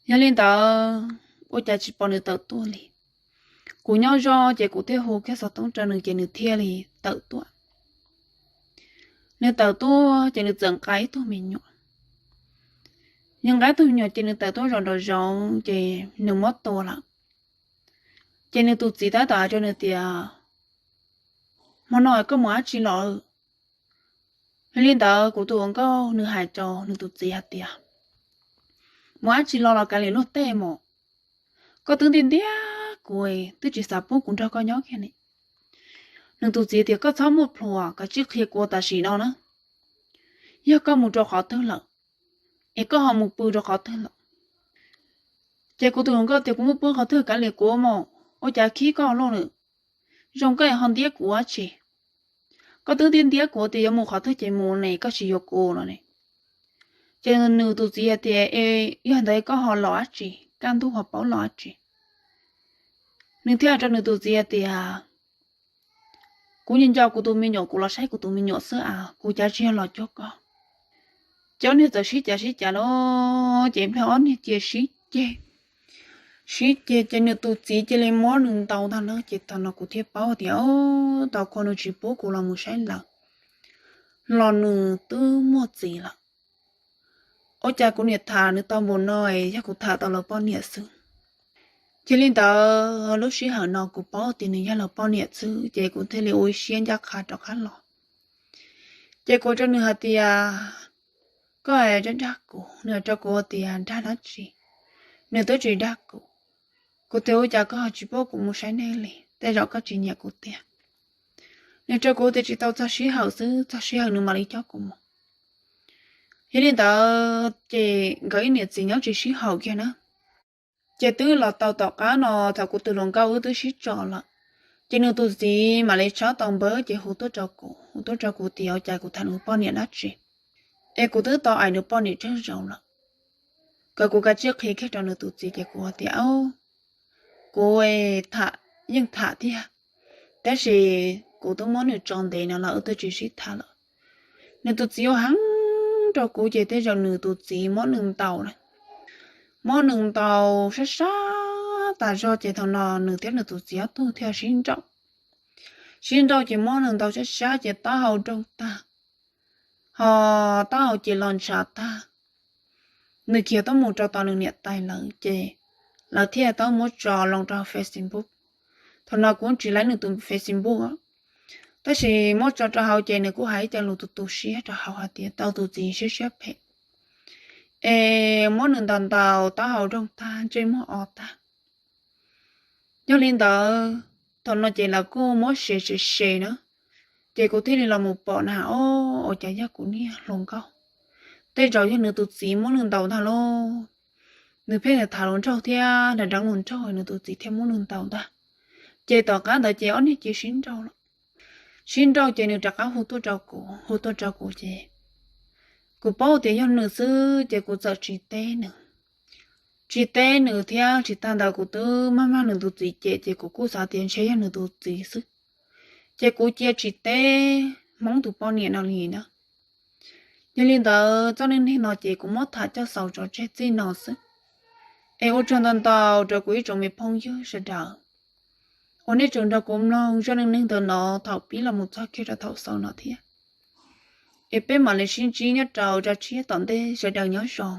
Yog li ntawd ua cas tsis pom nws tawm tuaj li. Kuv nyob zoj ces kuv thiaj hu kiag xov tooj rau nws ces nws thiaj li tawm tuaj. Nws tawm tuaj ces nws txawm nqa ib tug me nyuam. Nws nqa ib tug me nyuam ces nws tawm tuaj zaum nraum zoov ces nws muab tua lawm. Ces nws tus txiv tab tom hais rau nws tias, Hmo no koj mus dab tsi los? Yog li ntawd kuv tus hluas nkauj nws hais rau nws tus txiv hais tias, Mus dab tsi los los kav liam luag tej mas, koj twb ntiab ntiab kuv, twb tsis xav pub kuv nrog koj nyob kiag ne. Nws tus txiv tias, Koj txhob muaj plhus, koj cia li qhia kuv tam sim no na, yog koj mus rau qhov twg lawm, es koj ho mus pw rau qhov twg lawm? Ces kuv tus hluas nkauj tias, Kuv muaj pw qhov twg kav liam kuv mas, ua cas khib koj loj lawm? Zoo koj ho ntiab kuv dab tsi? Koj twb ntiab ntiab kuv tias yuav mus qhov twg ces mus ne, koj tsis yuav kuv no ne. Ces nws tus txiv hais tias, Es yog ntawd koj ho los dab tsi, kaj ntug ho paub los dab tsi? Nws thiaj hais rau nws tus txiv hais tias, Kuv nco nco kuv tus me nyuam, kuv los saib kuv tus me nyuam xwb as, kuv cav tsis yog los cuag koj. Ces ob niag txawm sib cav sib cav lawm ces ib pliag ob niag cia li sib ceg. Sib ceg ces nws tus txiv cia li muab nws ntaus ntag na. Ces thaum no kuv thiaj paub tias, Tau kho nws tsis pub kuv los mus saib lawv, los nws twb muaj txiv lawm. Ua cas kuv niam tham nws tau npaum no, yog kuv tham tau lawv poj niam xwb. Cia li ntawd lub sij hawm no kuv paub tias nws yog lawv poj niam xwb ces kuv thiaj li ua ib siab ncaj qha rov qab los. Ces kuv rau nws hais tias, koj dag kuv, nws hais rau kuv tias dag dab tsi, nws twb tsis dag kuv. Kuv tias ua cas koj ho tsis pub kuv mus saib nej li, tej zaum koj tsis nyiam kuv tiag. Nws rau kuv tias tsis tau txog sij hawm xwb, txog sij hawm nws mam li coj kuv mus. Yog li ntawd ces nkawd ib niam txiv nyob tsis sib haum kiag na. Ces twb los tau tom qab no thaum kuv tus hluas nkauj wb twb sib tso lawm, ces nws tus txiv mam li tshawb tau npawb ces hu tuaj rau kuv, hu tuaj rau kuv tias ua cas kuv tham nws poj niam dab tsi, es kuv twb tau aim nws poj niam tsawg zaus lawm. Kom kuv kav tsij qhia kiag rau nws tus txiv ces kuv tias kuv tham, yeej tham tiag, tab sis kuv twb muab nws tso ntev no los wb twb tsis sib tham lawm. Nws tus txiv ua heev rau kuv ces tej zaum nws tus txiv muab nws ntaus lawm, muab nws ntaus sab sab tas zog ces thaum no nws thiab nws tus txiv ob tug thiaj sib nrauj. Sib nrauj ces muab nws ntaus sab sab ces taub hau rooj tag, ho taub hau ces los ntshav tag. Nws khiav tuaj mus rau tom nws niam tais lawv ces lawv thiaj tau muab tso loo rau Facebook. Thaum no kuv tsis laib nws tus Facebook, tab sis muab tso rau hauv ces nws kuj hais ib co lus tu tu siab rau hauv hais tias tau tus txiv siab siab phem, es muab nws ntaus ntaus taub hau rooj tag, ntsej muag o tag. Yog li ntawd, thaum no ces lawv kuj muab se se se na, ces kuv thiaj li los mus pom na, o, ua cas yog kuv niag hluas nkauj, tej zaum yog nws tus txiv muab nws ntaus ntag lauj. Nws pheej tham hluas nraug thiab nrov nrov hluas nraug nws tus txiv thiaj muab nws ntaus ntag. Ces tom qab ntawd ces ob niag cia sib nrauj lawm. Sib nrauj ces nws rov qab hu tuaj rau kuv, hu tuaj rau kuv ces kuv paub tias yog nws xwb ces kuv txawm tsis teb nws. Tsis teb nws thiab tsis tag ntawd kuv twb maj mag nws tus txiv cem ces kuv kuj xav tias ntshe yog nws tus txiv xwb, ces kuv cia tsis teb Hmoob tus poj niam no li na. Yog li ntawd txoj neej neeg no ces kuv muab tham coj xaus tso tseg txij no xwb. Es ua tsaug ntau ntau rau kuv ib tsoom me phooj ywg sawv daws uas nej tseem nrog kuv mloog zaj neej neeg ntawm no thaum pib los mus txog kiag rau thaum xaus no thiab. Es peb mam li sib ntsib nyob rau zaj tshiab tom ntej, sawv daws nyob zoo.